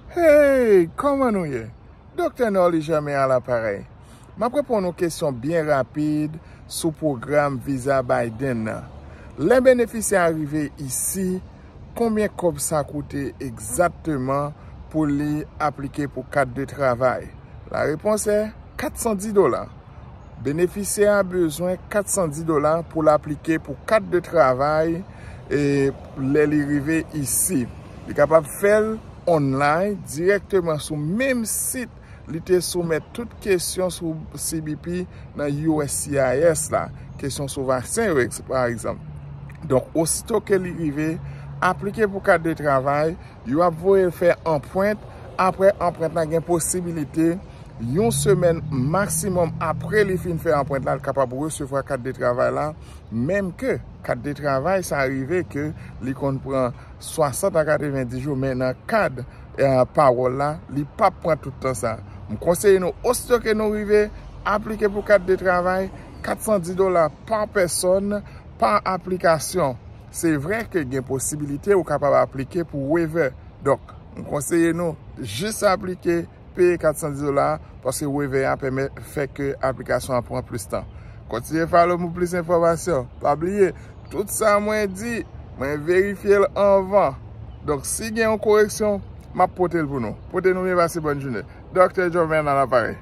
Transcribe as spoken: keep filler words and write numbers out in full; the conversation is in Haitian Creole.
Hey, kòman nou ye? Doktè Norly Germain a laparèy. M ap reponn yon kesyon byen rapid sou pwogram viza Biden nan. Lè benefisyè a rive isi, konbyen kòb sa koute egzakteman pou li aplike pou kat de travay? La réponse est kat san di dola. Benefisyè a bezwen kat san di dola pou l aplike pou kat de travay e lè li rive isi. Li kapab fè l online dirèkteman sou menm sit li te soumèt tout kesyon sou C B P nan U S C I S la, kesyon sou vaksen yo, pa egzanp. Donk, osito ke li rive aplike pou kat de travay, yo ap voye l fè anprent. Apre anprent la, gen posibilite yon semèn maksimòm apre li fin fè anprent la, l kapab resevwa kat de travay la. Menm ke kat de travay sa rive ke li konn pran swasant a katrevenndis jou, men nan kad eh, pawòl la, li p ap pran tout tan sa. M konseye nou, osito ke nou rive aplike pou kat de travay, kat san di dola pa pèsòn, pa aplikasyon. Se vre ke gen posibilite ou kapab aplike pou waiver. Donk, m konseye nou jis aplike, peye kat san di dola, paske waiver a pèmèt fè ke aplikasyon an pran plis tan. Kontinye follow m pou plis enfòmasyon. Pa bliye, tout sa mwen di, mwen verifye l anvan. Donk, si gen yon koreksyon, m ap pote l pou nou. Pote nou byen, pase bòn jounen. Doktè Jovenel a laparèy.